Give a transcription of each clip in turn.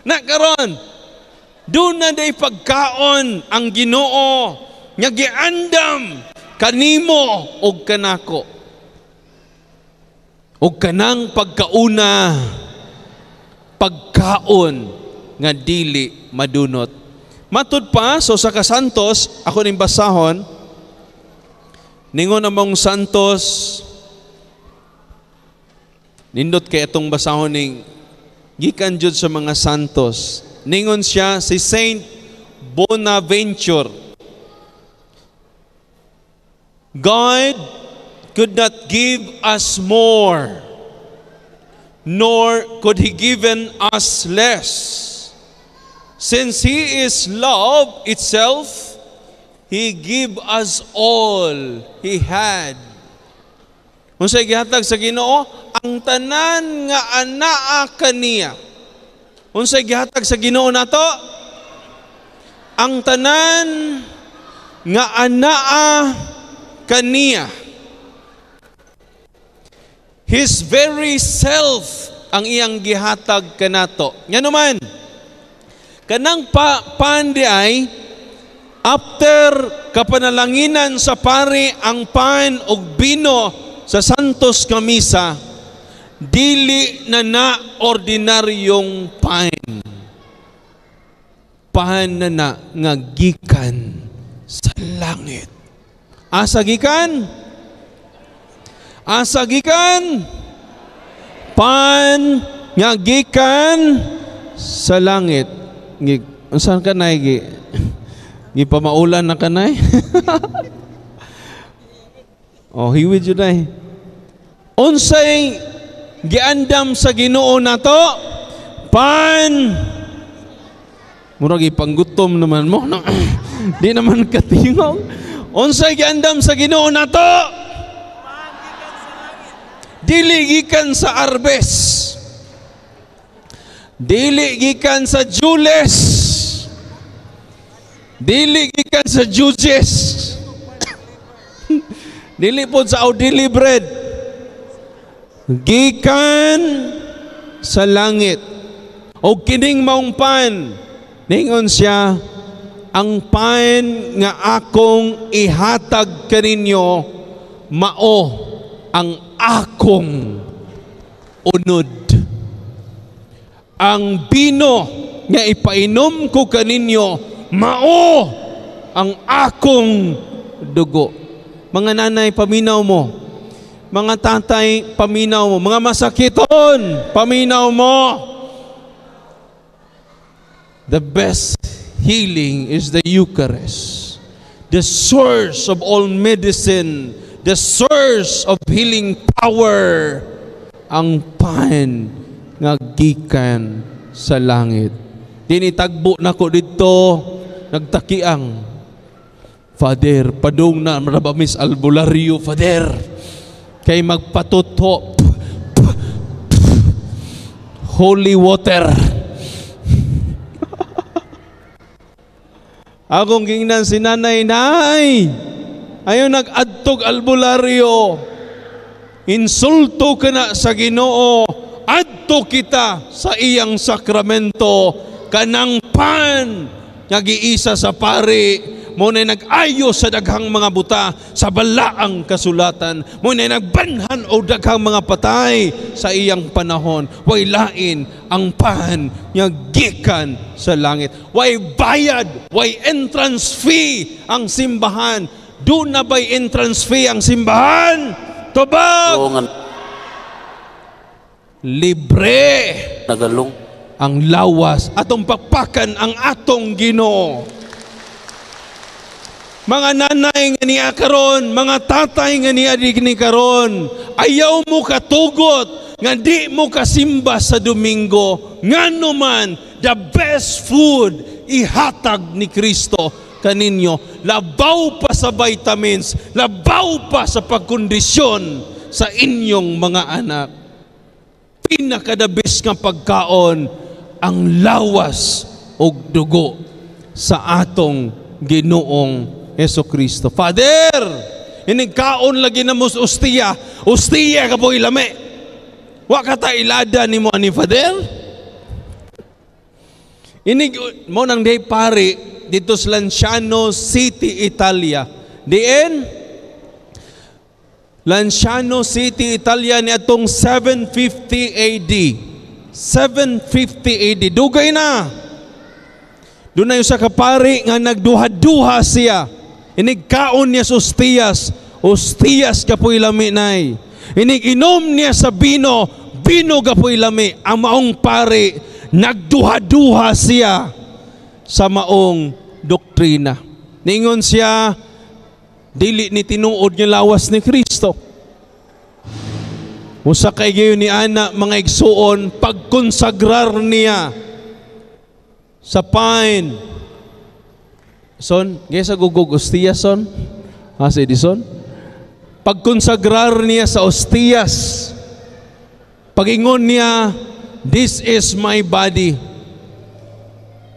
Na karon, duna day pagkaon ang Ginoo nga giandam kanimo og kanako. Og kanang pagkauna, pagkaon nga dili madunot. Matud pa so sa kasantos, ako ning basahon, ningon among santos, nindot kay atong basahon ning gikan jud sa mga santos. Ningon siya, si Saint Bonaventure, "God could not give us more, nor could He given us less. Since He is love itself, He give us all He had." Unsay gihatag sa Ginoo? Ang tanan nga anaa kaniya. Unsay gihatag sa Ginoo nato? Ang tanan nga anaa kaniya. His very self ang iyang gihatag kanato. Ngano man, kanang pa pan diay, after kapanalanginan sa pari ang pan ug bino sa Santos nga Misa, dili na na ordinaryong pan. Pan na na nga gikan sa langit. Asa gikan? Asa gikan? Pan nga gikan sa langit. Unsan ka nay gi? Gipamaulan na kanay? Oh, hiwid jud ay. Unsay giandam sa Ginoo nato? Pan. Murag ipanggutom naman mo. No? Di naman katingog. Unsay giandam sa Ginoo nato? Dili gikan sa Arbes. Dili gikan sa Jules. Dili gikan sa Jujes. Dili po sa Audili bread. Gikan sa langit. O kining maong pan, ningon siya, "Ang pan nga akong ihatag kaninyo mao ang akong unod. Ang bino nga ipainom ko kaninyo mao ang akong dugo." Mga nanay, paminaw mo. Mga tatay, paminaw mo. Mga masakiton, paminaw mo. The best healing is the Eucharist. The source of all medicine, the source of healing power, ang pan nga gikan sa langit. Dinitagbo nako didto, nagtakiang, "Father, padung na marabamis albularyo, Father. Kay magpatuto. Holy water." Akong gingnan si nanay, "Nay, ayaw nag-adtog albularyo. Insulto ka na sa Ginoo. Adto kita sa iyang sakramento. Kanang pan nga giisa sa pari, mo na nag-ayo sa daghang mga buta sa balaang kasulatan, mo na nagbanhan o daghang mga patay sa iyang panahon. Way lain ang pan nga gikan sa langit." Way bayad, way entrance fee ang simbahan. Duna bay entrance fee ang simbahan? Tubag! Oo nga. Libre Nagalong. Ang lawas. Atong pakpakan ang atong Ginoo. Mga nanay nga niya karon, mga tatay nga niya ni karon, ayaw mo katugot nga di mo kasimba sa Domingo, ngano man, the best food ihatag ni Kristo kaninyo. Labaw pa sa vitamins, labaw pa sa pagkondisyon sa inyong mga anak. Pinaka-the best nga pagkaon ang lawas ug dugo sa atong Ginoong Hesus Kristo. "Father, inig kaon lagi na mo sa ustiya, ustiya ka po ilame. Wa ka ta ilada nimo ani, Father." Inig mo nang day pari dito sa Lanciano City, Italia. Diin Lanciano City, Italia ni atong 750 AD. 750 AD. Dugay na. Doon na yung sa kapari nga nagduha-duha siya. Inig kaon niya sa ostiyas. Ostiyas kapoy lami nay. Inig inom niya sa bino, bino gapoy lami. Ang maong pari, nagduha-duha siya sa maong doktrina. Ningon siya, dili ni tinuod nga lawas ni Kristo. Usa kay gayon ni ana, mga igsuon, pagkonsagrar niya sa pan. Son, gaya sa gugog ostiyas, son. Ha, si Edison? Pagkonsagrar niya sa ostiyas, pagingon niya, "This is my body."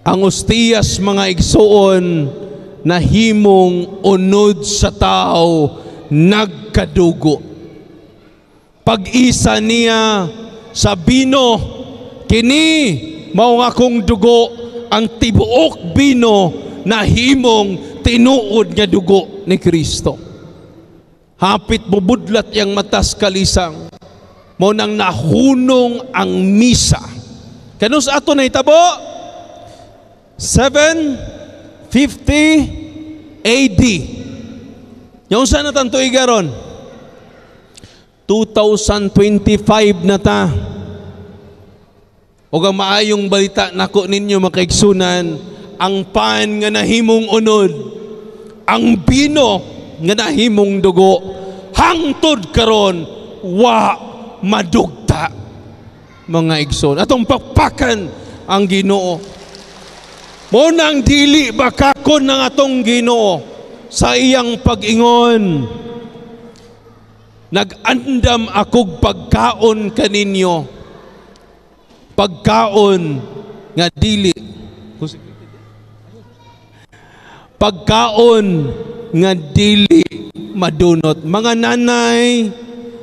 Ang ostiyas, mga igsuon, nahimong unod sa tao, nagkadugo. Pag-isa niya sa bino, "Kini mao nga akong dugo," ang tibuok bino nahimong tinuod nga dugo ni Kristo. Hapit mo budlat yang matas kalisang, mo nang nahunong ang misa. Kanus ato na itabo? 750 AD. Yung saan na tanto igaron? 2025 na ta. O ang maayong balita nako ninyo, makaigsunan, ang pan nga nahimong unod, ang bino nga nahimong dugo, hangtod karon wa madugta, mga igsoon. Atong pakpakan ang Ginoo. Mo nang dili bakakon ng atong Ginoo sa iyang pag-ingon, "Nag-andam akog pagkaon kaninyo, pagkaon nga dili madunot." Mga nanay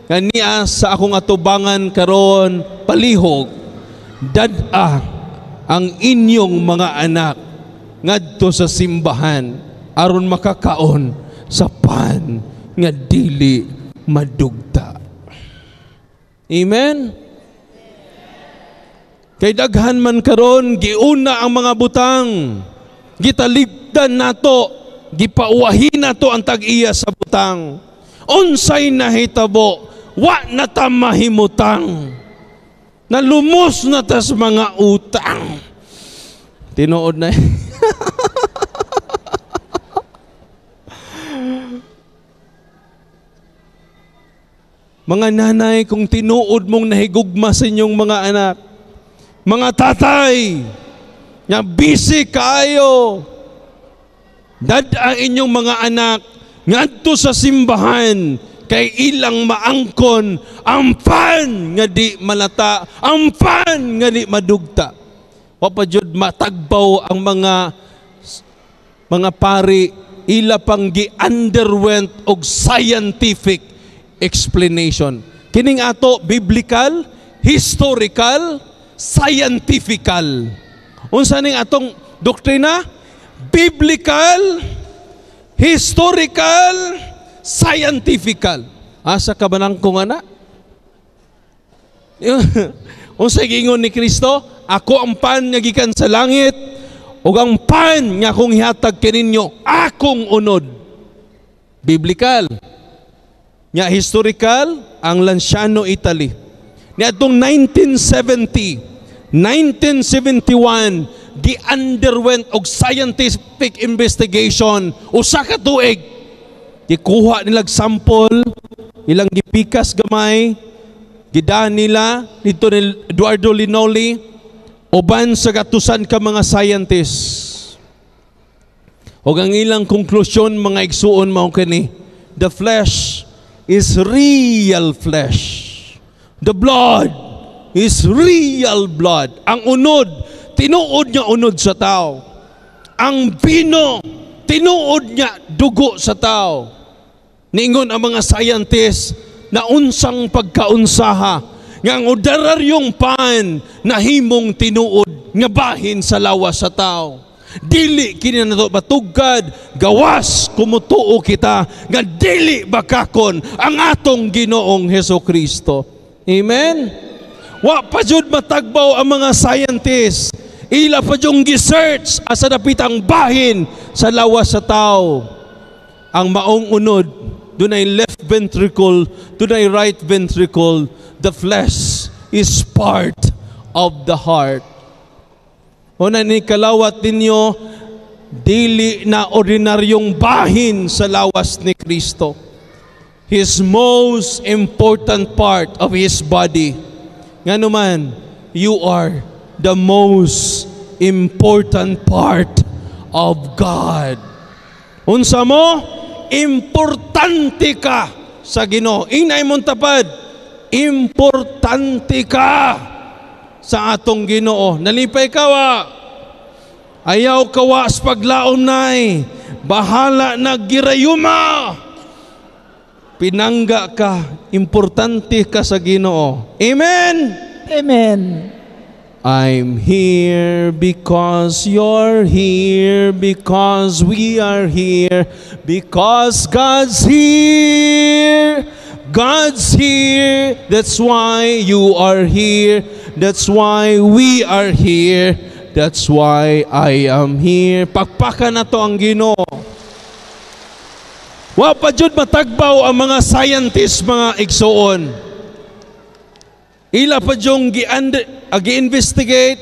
nga niya sa akong atubangan karon, palihog dad-a ang inyong mga anak ngadto sa simbahan aron makakaon sa pan nga dili madugta. Amen. Kay daghan man karon giuna ang mga butang, gitaligdan nato, gipauwahin nato ang tag-iya sa butang. Unsay nahitabo? Wa na ta mahimutang. Nalumos na ta sa mga utang. Tinuod na. Mga nanay, kung tinuod mong nahigugma sa inyong mga anak, mga tatay, nga busy kaayo, dad ang inyong mga anak ngadto sa simbahan kay ilang maangkon ang pan nga di malata, ang pan nga di madugta. Wa pa jud matagbaw ang mga pari, ila pang gi-underwent og scientific explanation. Kining ato biblical, historical, scientifical. Unsa ning atong doktrina? Biblical, historical, scientifical. Asa ka ba nang kung ana? Unsa giingon ni Kristo? "Ako ang pan nga gikan sa langit, ug ang pan nga akong ihatag kaninyo, akong unod." Biblical. Nga historical, ang Lanciano, Italy. Niadtong 1970, 1971, gi-underwent og scientific investigation usa ka tuig. Gikuha nilag sample, ilang gipikas gamay, gidaan nila dito ni Eduardo Linoli uban sa gatusan ka mga scientists. Og ang ilang konklusyon, mga igsuon, mao kini: the flesh is real flesh. The blood is real blood. Ang unod, tinuod nga unod sa tao. Ang bino, tinuod nga dugo sa tao. Ningon ang mga scientists na unsang pagkaunsaha Nga ang ordinaryong pan nahimong tinuod nga bahin sa lawas sa tao. Dili kini nato matugkad gawas kung motuo kita nga dili bakakon ang atong Ginoong Heso Kristo. Amen. Wa pa jud matagbaw ang mga scientists. Ila pa yung gi-search asa dapitang bahin sa lawas sa tao. Ang maong unod, dunay left ventricle, dunay right ventricle. The flesh is part of the heart. Una ni kalawat ninyo, dili na ordinaryong bahin sa lawas ni Kristo. His most important part of His body. Nga naman, you are the most important part of God. Unsa mo? Importante ka sa Ginoo. Inay mong tapad, importante ka sa atong Ginoo. Nalipay ka wa. Ayaw kawa sa paglaom, nay. Bahala na girayuma. Pinangga ka, importante ka sa Ginoo. Amen. Amen. I'm here because you're here, because we are here, because God's here. God's here. That's why you are here. That's why we are here. That's why I am here. Pakpaka na to ang Ginoo. Wa pa jud matagbaw ang mga scientists, mga igsuon. Ila pa yung gi-investigate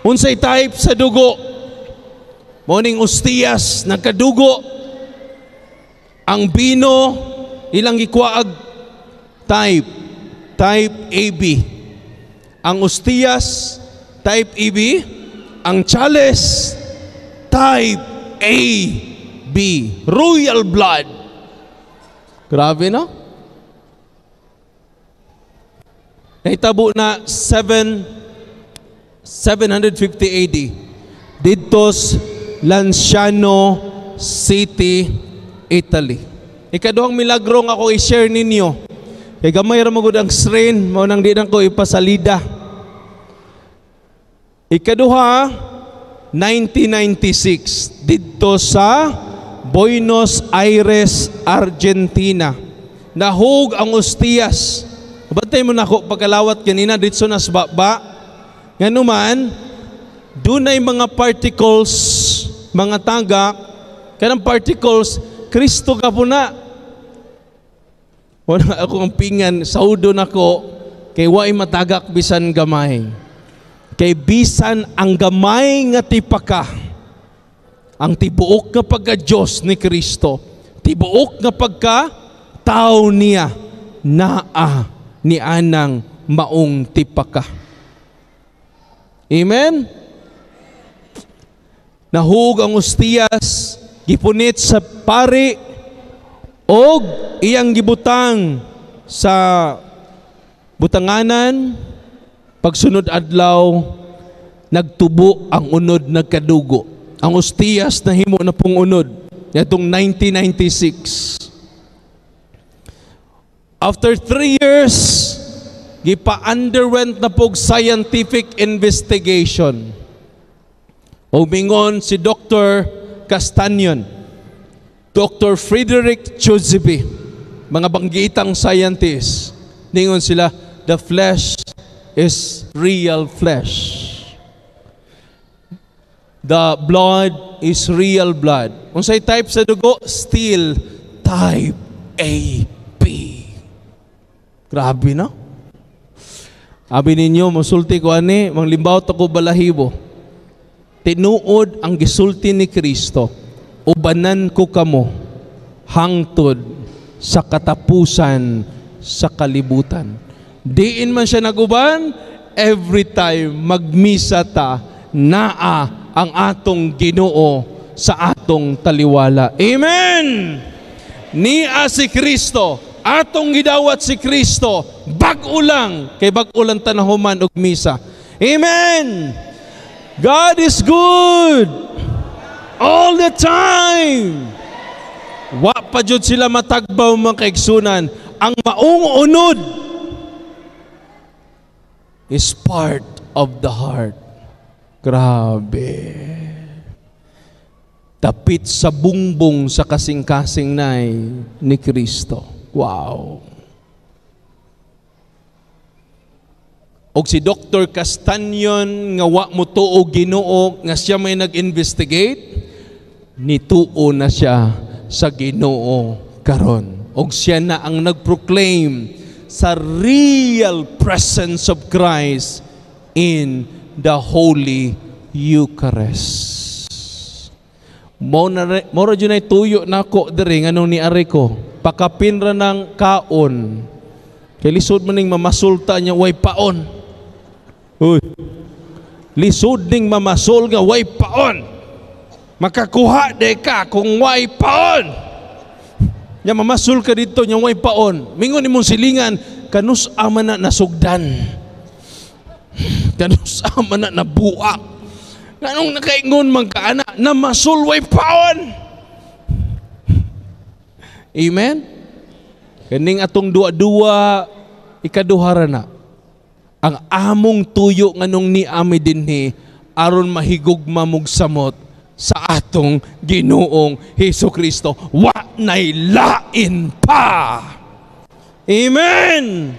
unsay type sa dugo. Morning ustiyas nagkadugo. Ang bino ilang gikuaag type type AB. Ang ustiyas type AB, ang chalice type AB, royal blood. Grabe, no? Nahitabo na 7 750 AD didto sa Lanciano City, Italy. Ikaduhang milagro nga ako i-share ninyo. Kay gamay ra magud ang strain, mao nang di nang ko ipasalida. Ikaduha, 1996 didto sa Buenos Aires, Argentina. Nahug ang ostiyas. Bantay mo nako pagkalawat kanina dito na sa baba. Nganuman, dunay mga particles, mga tagak, kanang particles, Kristo ka po na. Wala ako ang pingan, saudo nako, kay waay matagak bisan gamay. Kay bisan ang gamay nga tipaka, ang tibuok nga pagka-Diyos ni Kristo, tibuok nga pagka tao niya, naa ni anang maong tipaka. Amen? Nahug ang ustiyas, gipunit sa pari, og iyang gibutang sa butanganan. Pagsunod adlaw, nagtubo ang unod, nagkadugo. Ang ustiyas nahimo na pong unod nitong 1996. After 3 years, gipa-underwent na pog scientific investigation. O mingon si Dr. Castañon, Dr. Frederick Zugibe, mga banggitang scientists, ningon sila, "The flesh is real flesh. The blood is real blood." Unsay type sa dugo? Still type A, B. Grabe, no? Abi ninyo, musulti ko ani, manglimbaw to ko balahibo. Tinuod ang gisulti ni Kristo, "Ubanan ko kamo hangtod sa katapusan sa kalibutan." Diin man siya naguban, every time magmisa ta, naa ang atong Ginoo sa atong taliwala. Amen! Nia si Kristo, atong gidawat si Kristo, bag-o lang, kay bag-o lang tanahuman og misa. Amen! God is good all the time. Wa pa jud sila matagbaw, mga kaigsunan. Ang maong unod is part of the heart. Grabe. Dapit sa bungbong sa kasing-kasing, Nay, ni Kristo. Wow. Og si Dr. Castañon nga wa mo tuo Ginoo, nga siya may nag-investigate, nituo na siya sa Ginoo karon. Og siya na ang nag-proclaim sa real presence of Christ in the Holy Eucharist. Mo na mo ra jud tuyo nako diri nganong niari ko. Pakapin ra ng kaon. Kay lisod man ning mamasulta niya way paon. Uy. Lisod ning mamasol nga way paon. Makakuha de ka kung way paon. Nya mamasul ka dito nya way paon. Mingon nimong silingan, kanus ama na nasugdan? Kanus ama na nabuak? Nganong nakaingon man ka ana na masul way paon? Amen? Kaning atong duwa-duwa, ikaduhara na. Ang among tuyo nganong ni ami dinhi aron mahigugma mug samot sa atong Ginoong Hesus Kristo. Wa nay lain pa. Amen.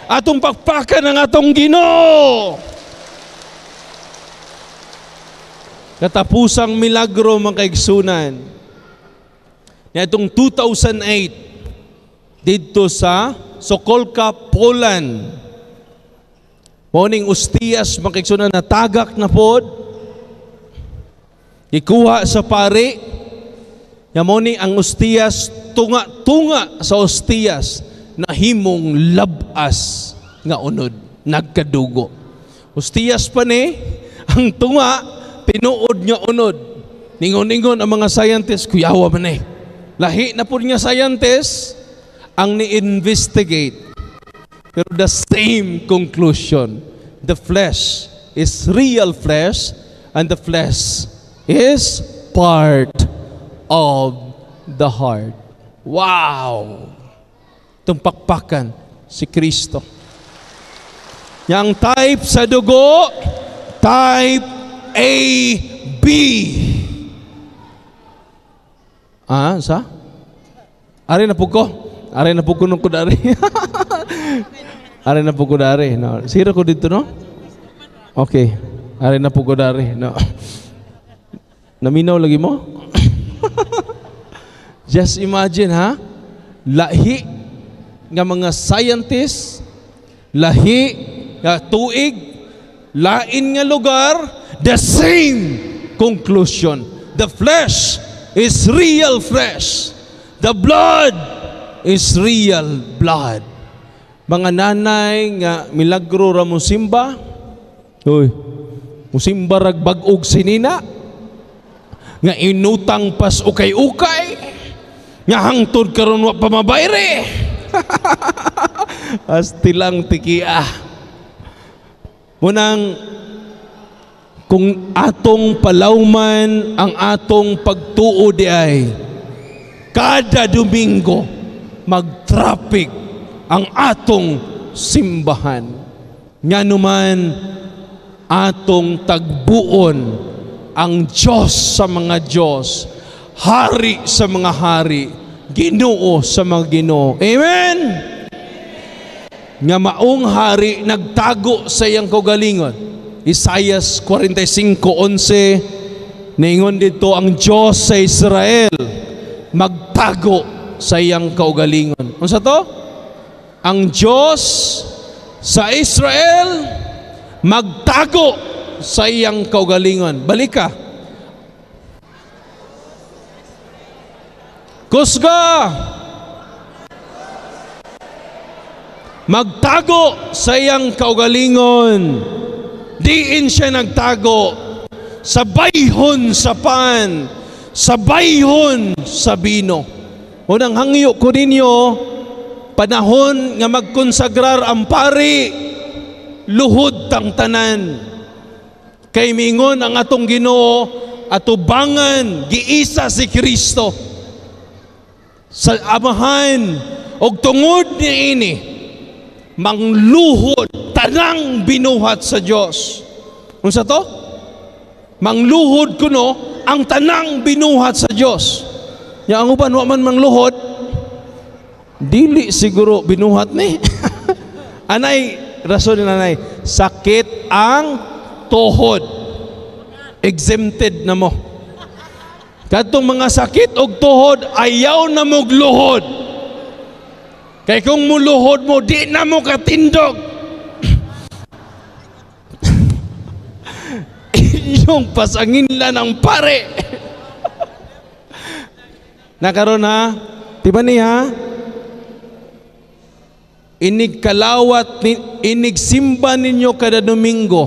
Atong pakpakan ang atong Ginoo. Katapusang milagro, mga kaigsunan. Niadtong 2008 didto sa Sokolka, Poland. Morning ustiyas, mga kaigsunan, natagak na pod. Ikuha sa pari. Ya mo ni ang ustiyas, tunga-tunga sa ustiyas nahimong labas nga unod, nagkadugo. Ustiyas pa ni ang tunga, tinuod nga unod. Ningon-ningon ang mga scientists, kuyawa man eh. Lahi na po niya scientists ang ni-investigate. Pero the same conclusion. The flesh is real flesh and the flesh is part of the heart. Wow! Itong pakpakan si Kristo. Yang type sa dugo, type A, B. Ah, sa? Ari na po ko. Ari na po ko nung kudari. Ari na po ko dari. No. Sira ko dito, no? Okay. Ari na po ko dari. No. Naminaw lagi mo? Just imagine, ha? Lahi nga mga scientists, lahi nga tuig, lain nga lugar, the same conclusion. The flesh is real flesh. The blood is real blood. Mga nanay nga milagro ra mo simba, uy, musimba rag bag-og sinina, nga inutang pas ukay-ukay, nga hangtod karon wa pa mabayre. Astilang tikia. Munang kung atong palawman ang atong pagtuo di ay kada Domingo mag-traffic ang atong simbahan. Nganuman atong tagbuon ang Diyos sa mga Diyos, Hari sa mga hari, Ginoo sa mga Ginoo. Amen! Nga maong hari nagtago sa iyang kaugalingon. Isaias 45:11, ningon dito ang Diyos sa Israel magtago sa iyang kaugalingon. Unsa to? Ang Diyos sa Israel magtago sa iyang kaugalingon. Balik ka. Kusga! Magtago sa iyang kaugalingon. Diin siya nagtago. Sa bayhon sa pan, sa bayhon sa bino. Unang hangyo ko ninyo, panahon nga magkonsagrar ang pari, luhod tang tanan. Kay mingon ang atong Ginoo, atubangan giisa si Kristo sa Amahan, og tungod niini Mangluhod tanang binuhat sa Dios. Unsa to? Mangluhod kuno ang tanang binuhat sa Dios. Nya ang uban wa man mangluhod, dili siguro binuhat ni. Anay rason ni nanay, sakit ang tuhod. Exempted na mo. Kadtong mga sakit og tuhod, ayaw na mo luhod. Kay kung muluhod mo, di na mo katindog. Inyong pasanginlan ng pare. Nakaroon ha? Diba niya? Inig kalawat, inig simba ninyo kada Domingo.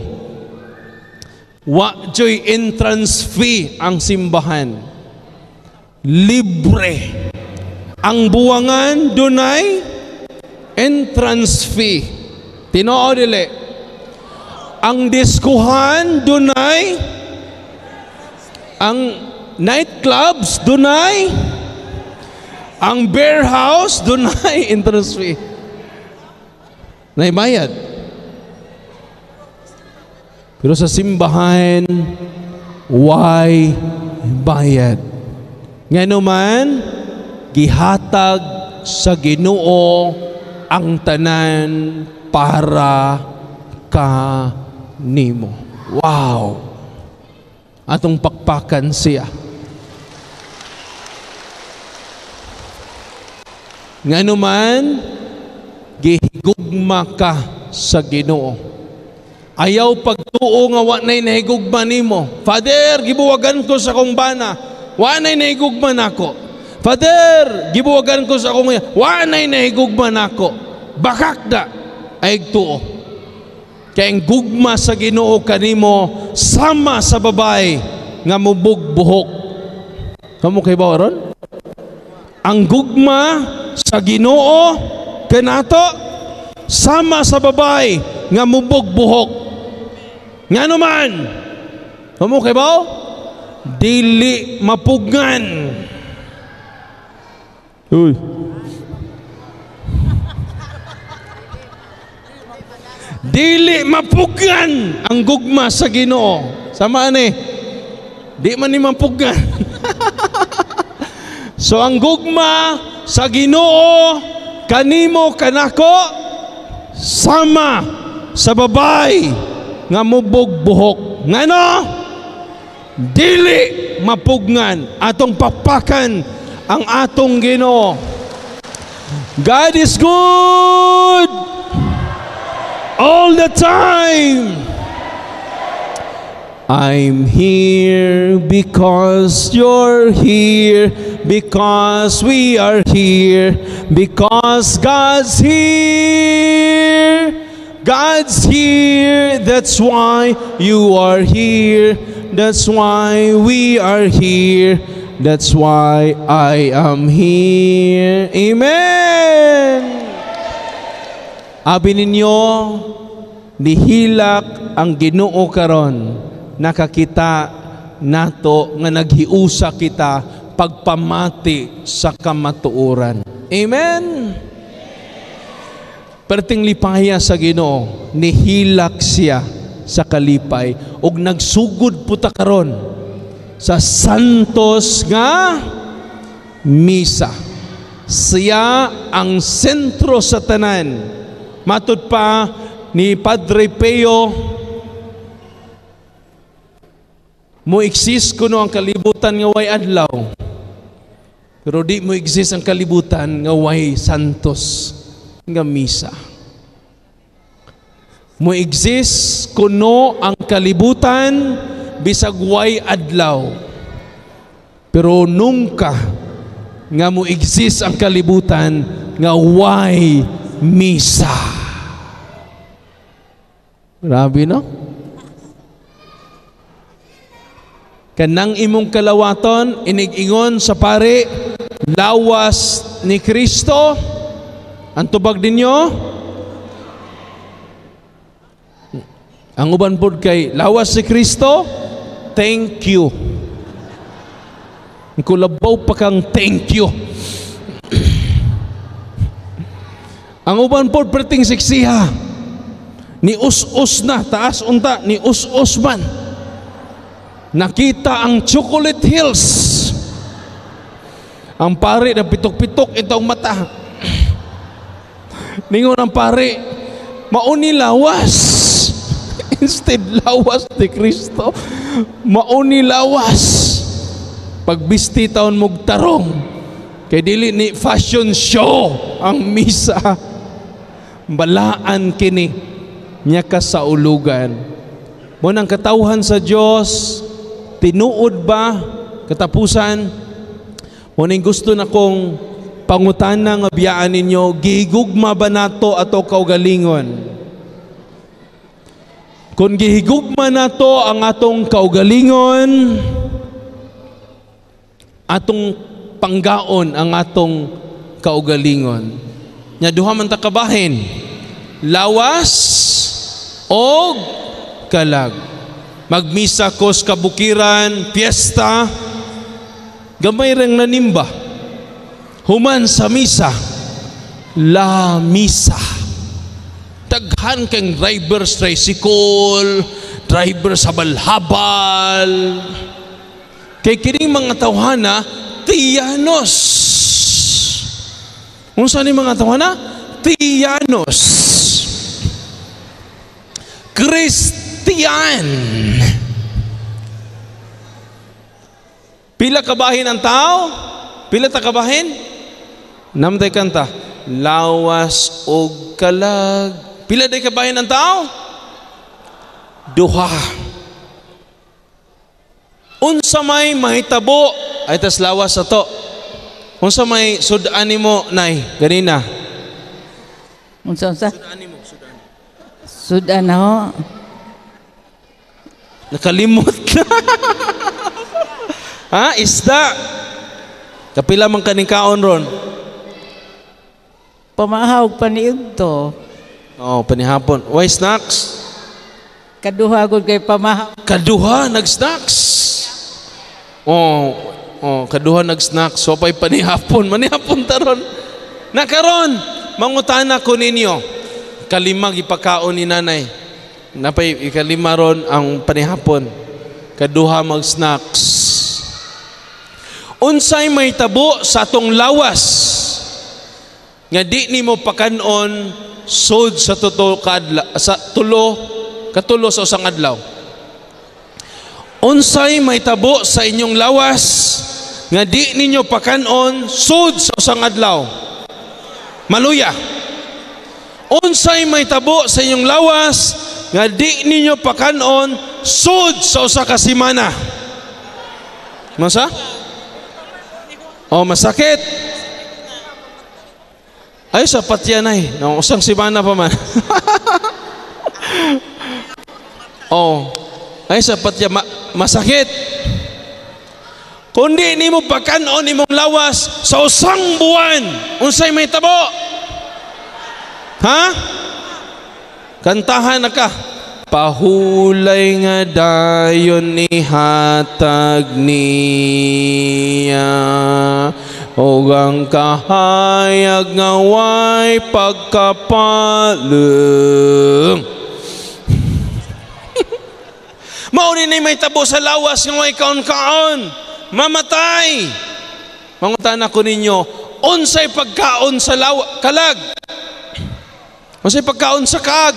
Wa joy entrance fee ang simbahan. Libre. Ang buwangan dunay entrance fee. Tinoo dili. Ang diskuhan dunay, ang nightclubs dunay, ang beer house dunay entrance fee. Naibayad. Pero sa simbahan, why bayad? Ngano man, gihatag sa Ginoo ang tanan para ka nimo. Wow! Atong pakpakan siya. Ngano man, gihigugma ka sa Ginoo. Ayaw pagtuo nga wa nay nahigugma nimo. Father, gibuwagan ko sa akong bana, wa nay nahigugma nako. Father, gibuwagan ko sa akong, wa nay nahigugma nako. Bakak da ay tuo. Kay ang gugma sa Ginoo kanimo sama sa babae nga mubog buhok. Kamo kay ba ron? Ang gugma sa Ginoo kanato sama sa babae nga mubog buhok. Ngano man? Kamo kay ba? Dili mapugngan. Uy. Dili mapugngan ang gugma sa Ginoo. Sama ani. Di man ni mapugngan. So ang gugma sa Ginoo kanimo kanako sama sa babae nga mubog buhok. Ngano? Dili mapugngan. Atong pakpakan ang atong Ginoo. God is good all the time. I'm here because you're here, because we are here, because God's here. God's here, that's why you are here, that's why we are here, that's why I am here. Amen! Abi ninyo, nihilak ang Ginoo karon, nakakita nato nga naghiusa kita pagpamati sa kamatuoran. Amen! Perting lipaya sa Ginoo, nihilak siya sa kalipay ug nagsugod puta karon sa santos nga misa. Siya ang sentro sa tanan. Matud pa ni Padre Pio, mo exist kuno ang kalibutan nga way adlaw, pero di mo exist ang kalibutan nga way santos nga misa. Mo exist kuno ang kalibutan bisag way adlaw, pero nunca nga mo exist ang kalibutan nga way misa. Grabe, no? Kanang imong kalawaton, inig-ingon sa pare, lawas ni Kristo. Ang tubag ninyo? Ang uban pod kay lawas ni Kristo, thank you. Kulabaw pa kang thank you. Ang uban pod perting seksiha. Ni us-us na, taas unta, ni us-us man. Nakita ang Chocolate Hills. Ang pare na pitok-pitok itong mata. Ningon ang pare, mauni lawas. Instead lawas ni Kristo, mauni lawas. Pagbisti taon mog tarong, kay dili ni fashion show ang misa. Balaan kini nya ka sa ulugan. Mo nang katawhan sa Dios, tinuod ba katapusan? Mo ning gusto na kong pangutana nga biyaan ninyo, gihigugma ba nato ato kaugalingon? Kung gihigugma nato ang atong kaugalingon, atong panggaon ang atong kaugalingon. Nya duha man ta kabahin, lawas og kalag. Magmisa ko sa kabukiran, piyesta, gamay rang nanimba. Human sa misa, la misa. Daghan kang drivers tricycle, driver sa balhabal. Kay kining mga tawhana, tiyanos. Unsa ni mga tawhana? Tiyanos. Christian. Pila kabahin ang tao? Pila ta kabahin? Namtay kanta, lawas og kalag. Pila day kabahin ang tao? Duha. Unsa may mahitabo ay tas lawas ato. Unsa may sud-an nimo, Nay, ganina? Unsa unsa? Sud-an nimo, sud-an. Sud-an ho. Nakalimot na. Ha, isda. Kapila man kaning kaon ron? Pamahawg pa ni to. Oh, panihapon. Why snacks? Kaduha gud kay pamahaw. Kaduha nag-snacks. Oh, oh, kaduha nag-snacks. So pa'y panihapon, manihapon taron. Nakaron, mangutana ko ninyo. Kalima gipakaon ni nanay. Napay ikalima ron ang panihapon. Kaduha mag-snacks. Unsay may tabo sa atong lawas nga di nimo pakanon sud sa tuto kaadlaw, sa tulo katulo sa usang adlaw? Unsay may tabo sa inyong lawas nga di ninyo pakanon sud sa usang adlaw? Maluya. Unsay may tabo sa inyong lawas nga di ninyo pakanon sud sa usa ka semana? Masa? Oh, masakit. Ay, sapat yan ay. No, usang simana pa man. Oh, ay sapat yan. Masakit. Kundi nimo pakanon imong lawas sa usang buwan, unsay may tabo? Ha? Kantahan na ka. Pahulay nga dayon ni hatag niya, og ang kahayag nga way pagkapaleng. Mao ni may tabo sa lawas nga way kaon-kaon, mamatay. Mangutana ko ninyo, unsay pagkaon sa kalag? Unsay pagkaon sa kaag?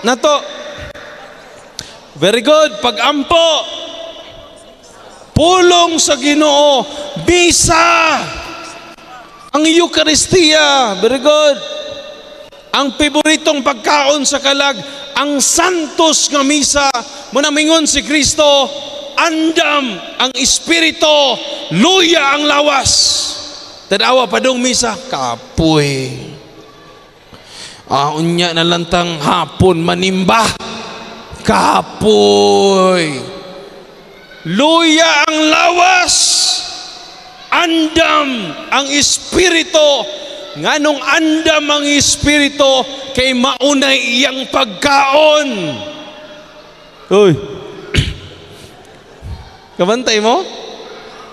Nato. Very good. Pagampo. Pulong sa Ginoo. Bisa. Ang Eucharistia. Very good. Ang paboritong pagkaon sa kalag, ang Santos nga Misa. Munamingon si Kristo, andam ang espiritu, luya ang lawas. Tanawa padung misa, kapoy. Ah, unya na lantang hapon manimba. Kapoy. Luya ang lawas, andam ang espiritu. Nganong andam ang espiritu kay maunay iyang pagkaon. Uy. Kabantay mo?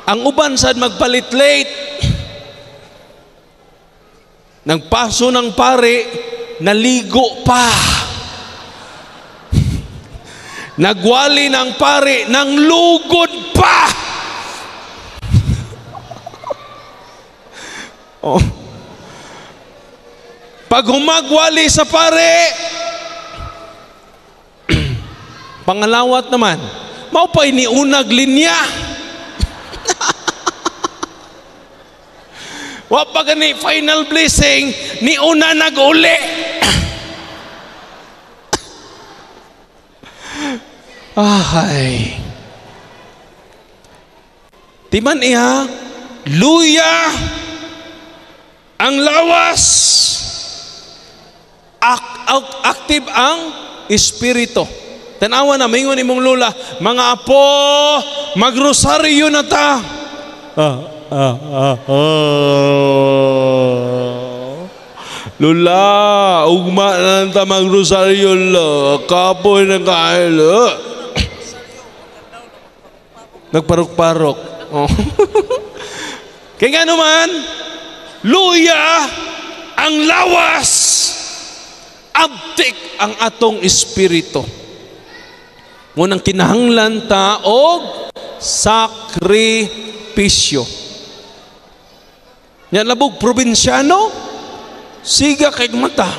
Ang uban sad magpalit late. Nagpaso ng pare, naligo pa. Nagwali ng pare, nanglugod pa. Oh. Pag humagwali sa pare, pangalawat naman, mao pa'y niunag linya. Wa pa gani final blessing, niuna nag-uli. Ay. Timan iha, luya ang lawas, active ang espiritu. Tanawa na, maingon imong lula, mga apo, magrosaryo na ta. Lula, ugma na ta magrosaryo la, kapoy na kailo. Nagparok-parok. Oh. Kaya nga naman, luya ang lawas, abtik ang atong espiritu. Ngunang kinahanglan ta og sakripisyo. Nya labog probinsyano, siga kay mata.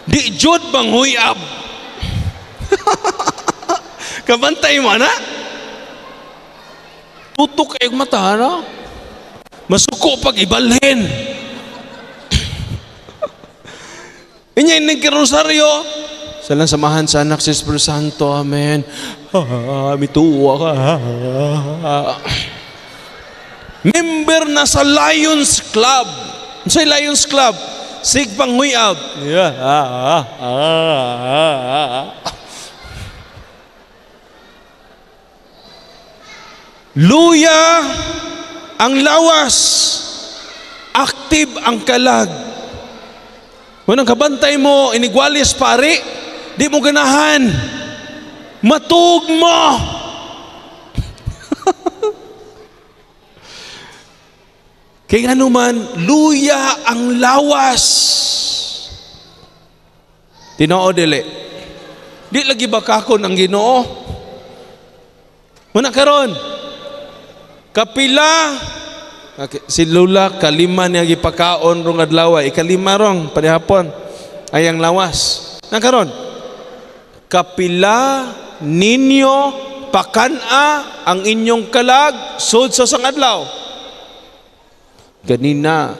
Di jud bang huyab. Kabantay mo na? Tutok kay mata na. Masuko pag ibalhin. Inya nagkarosaryo. Salang samahan sa anak sa Espiritu Santo. Amen. Mituwa ka. Member na sa Lions Club. Sa Lions Club, sigpang huyab. Luya ang lawas, active ang kalag. Kung ang kabantay mo, inigwalis pare, di mo ganahan. Matug mo. Kaya anuman, luya ang lawas. Tinoo dili. Di lagi bakakon ang Ginoo. Muna karon, kapila si Lula kalima niya gipakaon rong adlaw, ikalima rong panihapon ay ang lawas. Na karon, kapila ninyo pakan-a ang inyong kalag sud sa sang adlaw. Ganina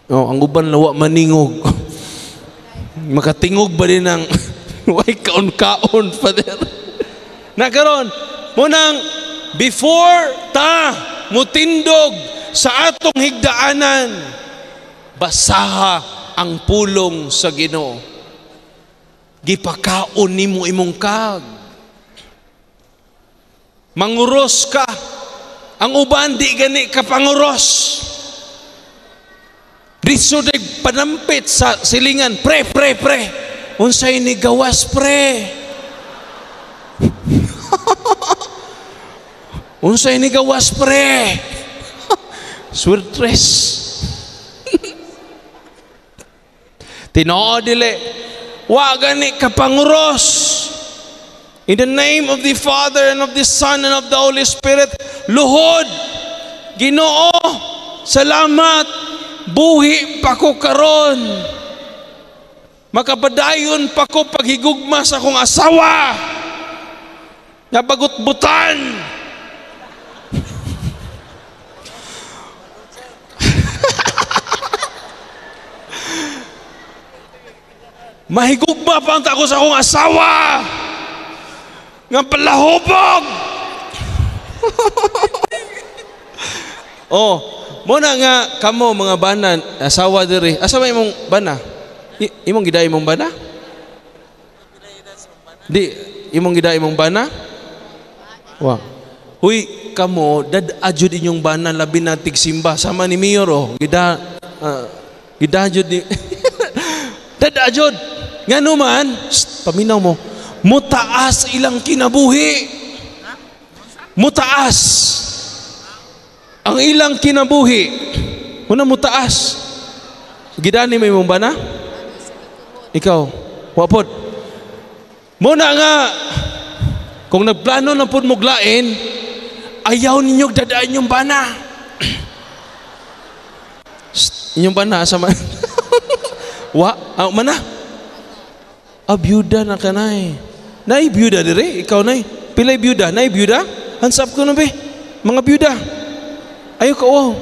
oh, ang uban lawa maningog. Makatingog ba din ang way kaon-kaon, Father? Na karon, munang before ta mutindog sa atong higdaanan, basaha ang pulong sa Ginoo. Gipakaon nimo imong kag. Manguros ka. Ang uban di gani ka panguros. Diso dig panampit sa silingan, pre pre pre. Unsay ni gawas pre? Unsay ni gawas pre? Swertres. Tinoo dili. Wa gani ka panguros. In the name of the Father and of the Son and of the Holy Spirit, luhod, Ginoo, salamat, buhi pa ko karon. Makapadayon pa ko paghigugma sa akong asawa. Nabagot-butan. Mahigugma pa ang tako sa akong asawa. Nga palahubog. Oh, muna nga kamo mga bana, asawa diri. Asa man imong bana? Imong gida imong bana? Di imong gida imong bana? Wa. Huy, kamo dad-a jud inyong bana labi na tigsimba sama ni Mayor oh. Gida gida jud ni dad-a jud. Ngano man, paminaw mo. Mutaas ilang kinabuhi. Mutaas ang ilang kinabuhi. Una mutaas. Gidani mo imong bana? Ikaw, wa pod. Muna nga kung nagplano na pod mo lain, ayaw ninyo dadaan yung bana. Shh, inyong bana sa man. Wa, ah, mana? Ah, byuda na ka, nay. Nay byuda dire, ikaw, nay. Pilay byuda, nay byuda? Hands up ko na be. Mga byuda. Ayo ka, wow.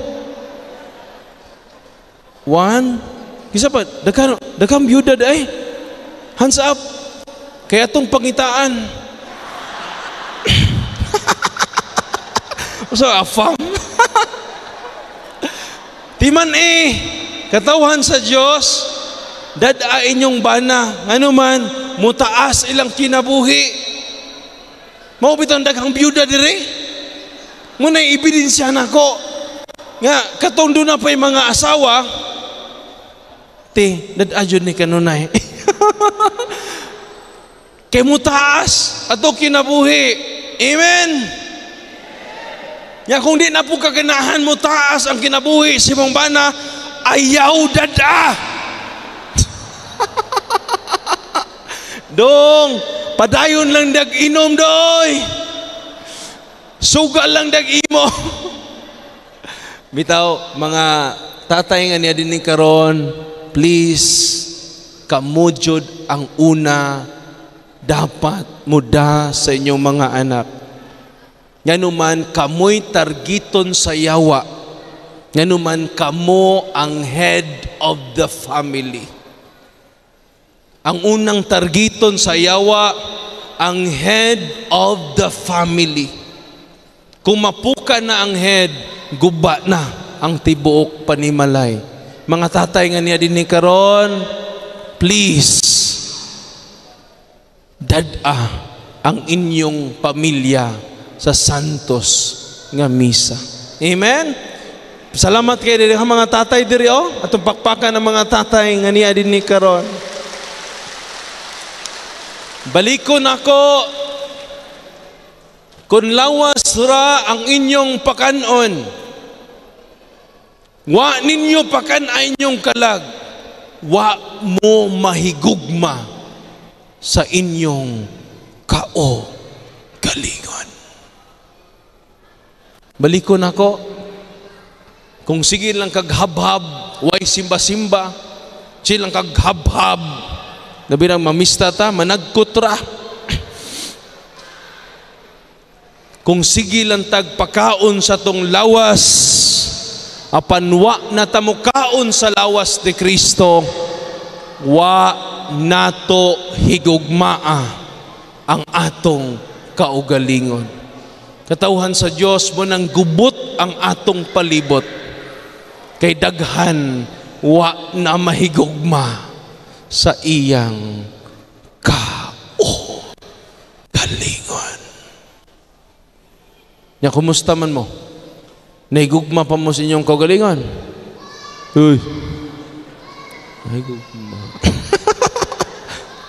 One. Kisa pa, daghan, daghang byuda day. Hands up. Kaya itong pangitaan. So, afam. Timan eh, katawhan sa Diyos, dada inyong bana, ano man, mutaas ilang kinabuhi. Mao bitong daghang byuda dire. Muna ebidensya nako nga katong doon na pa'y mga asawa, te, dada jud ni kanunay. Kay mutaas ato kinabuhi. Amen. Ya kung di na po kaganahan mo taas ang kinabuhi si mong bana, ayaw dada. Dong, padayon lang dag inom doy. Suga lang dag imo. Bitaw, mga tatay nga niya din karon, please, kamujod ang una dapat muda sa inyong mga anak. Nganuman kamoy targiton sa yawa, nganuman kamo ang head of the family. Ang unang targiton sa yawa, ang head of the family. Kung mapuka na ang head, guba na ang tibuok panimalay. Mga tatay nga niya din ni karon, please, dad-a ang inyong pamilya sa Santos nga misa. Amen? Salamat kay diri mga tatay diri oh. Atong pakpakan ang mga tatay nga niya din ni karon. Balikon ako, kung lawas ra ang inyong pakanon, wa ninyo pakan ay inyong kalag, wa mo mahigugma sa inyong kao-galingon. Balikon ako, kung sige lang kaghabhab, way simba-simba, sige lang kaghabhab, labi nang mamista ta, managkutra. Kung sige lang tagpakaon sa tong lawas, apan wa na tamukaon sa lawas ni Kristo, wa nato higugmaa ang atong kaugalingon. Katawhan sa Dios mo nang gubot ang atong palibot, kay daghan wa na mahigugma sa iyang kaugalingon. Nya kumusta man mo? Nahigugma pa mo sa inyong kaugalingon? Uy. Nahigugma.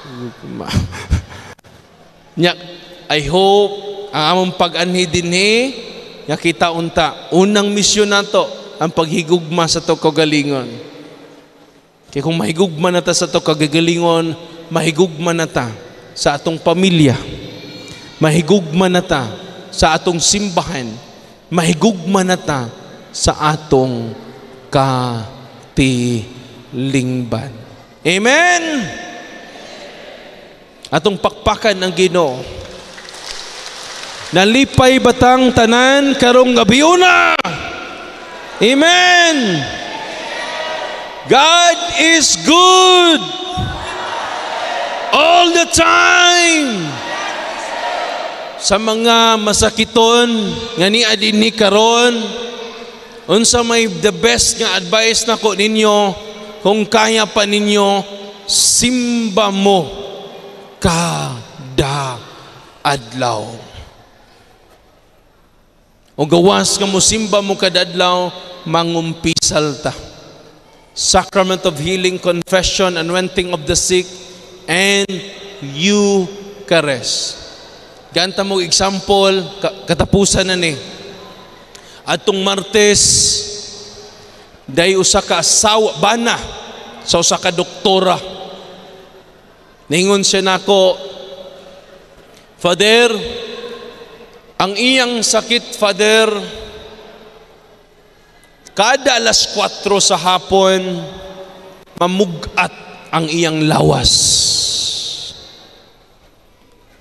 Nahigugma. Nya, I hope ang among pag-anhi dinhi nga kita unta unang misyon nato ang paghigugma sa to kaugalingon. Kay kung mahigugma na ta sa to kagalingon, mahigugma na ta sa atong pamilya, mahigugma na ta sa atong simbahan, mahigugma na ta sa atong katilingban. Amen. Atong pakpakan ang Ginoo. Nalipay batang tanan karong gabiuna. Amen. God is good all the time. Sa mga masakiton nga niya dinhi karon, unsa may the best nga advice nako ninyo, kung kaya pa ninyo, simba mo kada adlaw. O gawas nga mo simba mo kada adlaw, mangumpisal ta. Sacrament of healing, confession, anointing of the sick, and Eucharist. Ganta mo example, katapusan na ni. Atong Martes, day usa ka asawa, bana. sa usa ka doktora. Ningon siya nako, "Father, ang iyang sakit, Father, kada alas 4 sa hapon, mamugat ang iyang lawas.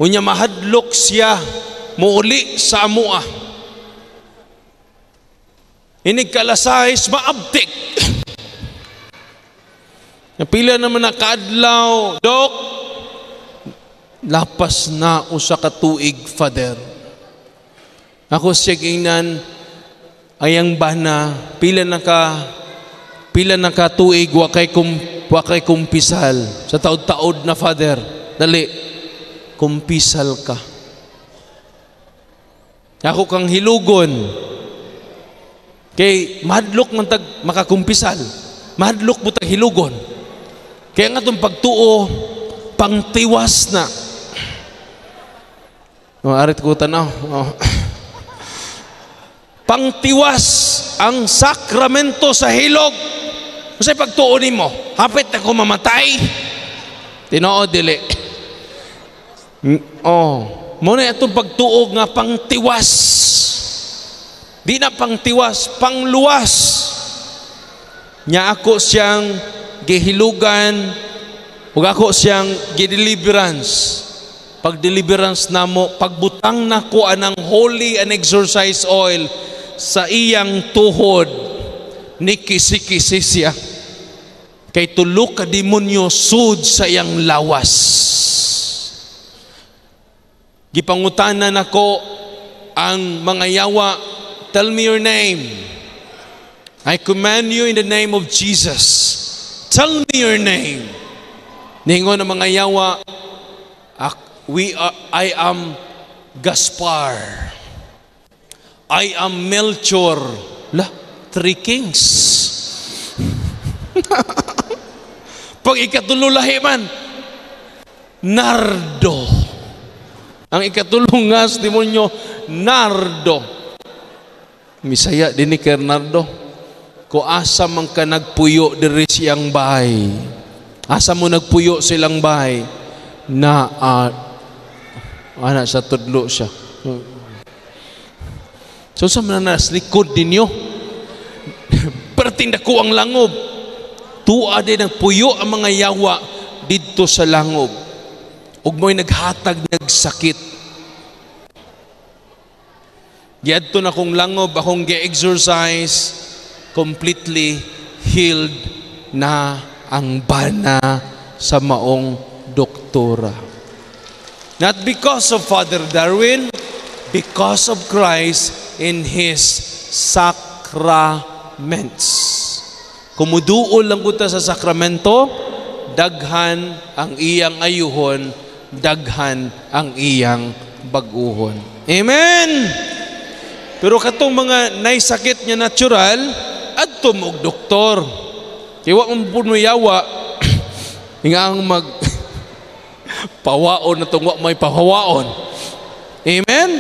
Unya mahadlok siya muuli sa amua. Inig ka-alas 6, maabtik. Napila naman na kaadlaw, Dok, lapas na usa ka tuig, Father." Ako siya gingnan, ayang bana, pila na ka tuig wa kay kumpisal? Sa taod-taod na, Father. "Dali, kumpisal ka. Ako kang hilugon." Kay mahadlok man tag makakumpisal. Mahadlok mo tag hilugon. Kaya nga itong pagtuo, pangtiwas na. Oh, arit ko tanaw. Oh. Pangtiwas ang sakramento sa hilog. Kasi pagtuo nimo, hapit ako mamatay. Tinuod dili? Oh, mao na itong pagtuo nga pangtiwas. Di na pangtiwas, pangluwas. Nya ako siyang gihilugan ug ako siyang gideliverance. Pag deliverance namo, pagbutang nako anang holy and exorcise oil sa iyang tuhod, nikisi-kisi siya. Kay tulo ka demonyo sud sa iyang lawas. Gipangutanan nako ang mga yawa, "Tell me your name. I command you in the name of Jesus. Tell me your name." Ningon ang mga yawa, "I am Gaspar. I am Melchor." La, three kings. Pag ikatulo lahi man, Nardo. Ang ikatulong nga sa demonyo, Nardo. Misaya din ni Bernardo. Ko asa man ka nagpuyo diri siyang bahay. Asa mo nagpuyo silang bahay? Na ana sa tudlo siya. So sa man nas likod ninyo. Perting dako ang langob. Tua din ang puyo ang mga yawa didto sa langob. Ug mo'y naghatag nagsakit. Giadto na kong langob, akong gi-exorcise, completely healed na ang bana sa maong doktora. Not because of Father Darwin, because of Christ in His sacraments. Kumuduol lang kuta sa sakramento, daghan ang iyang ayuhon, daghan ang iyang baguhon. Amen! Pero katong mga naisakit niya natural, adto mo og doktor. Kay wa man puno yawa, nga ang mag pawaon na tong wa may pahawaon. Amen?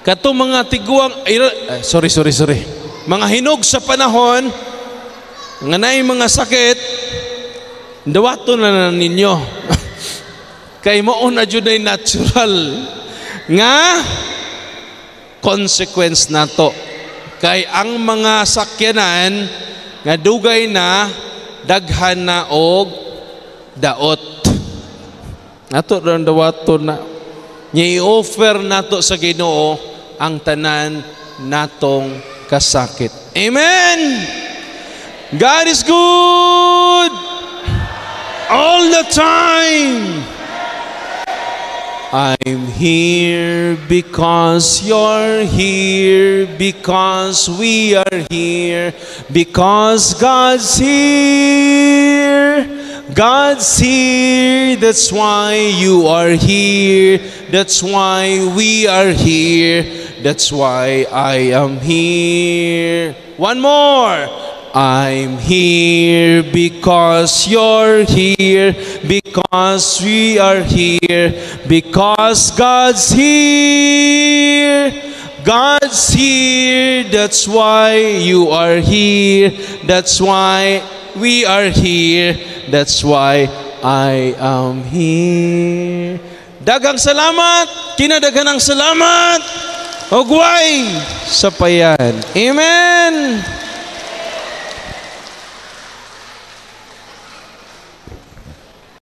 Katong mga tiguang, ay, sorry, sorry, sorry. Mga hinog sa panahon, nga naay mga sakit, dawato na na ninyo. Kay mao na jud ay natural nga consequence nato. Kay ang mga sakyanan nga dugay na, daghan na og daot. Nato ron dawato na. Nya i-offer nato sa Ginoo ang tanan natong kasakit. Amen! God is good all the time. I'm here because you're here, because we are here, because God's here. God's here, that's why you are here, that's why we are here, that's why I am here. One more. I'm here because you're here, because we are here, because God's here. God's here, that's why you are here, that's why we are here. That's why I am here. Daghang salamat, kinadaghanang salamat. Ug way sapayan. Amen.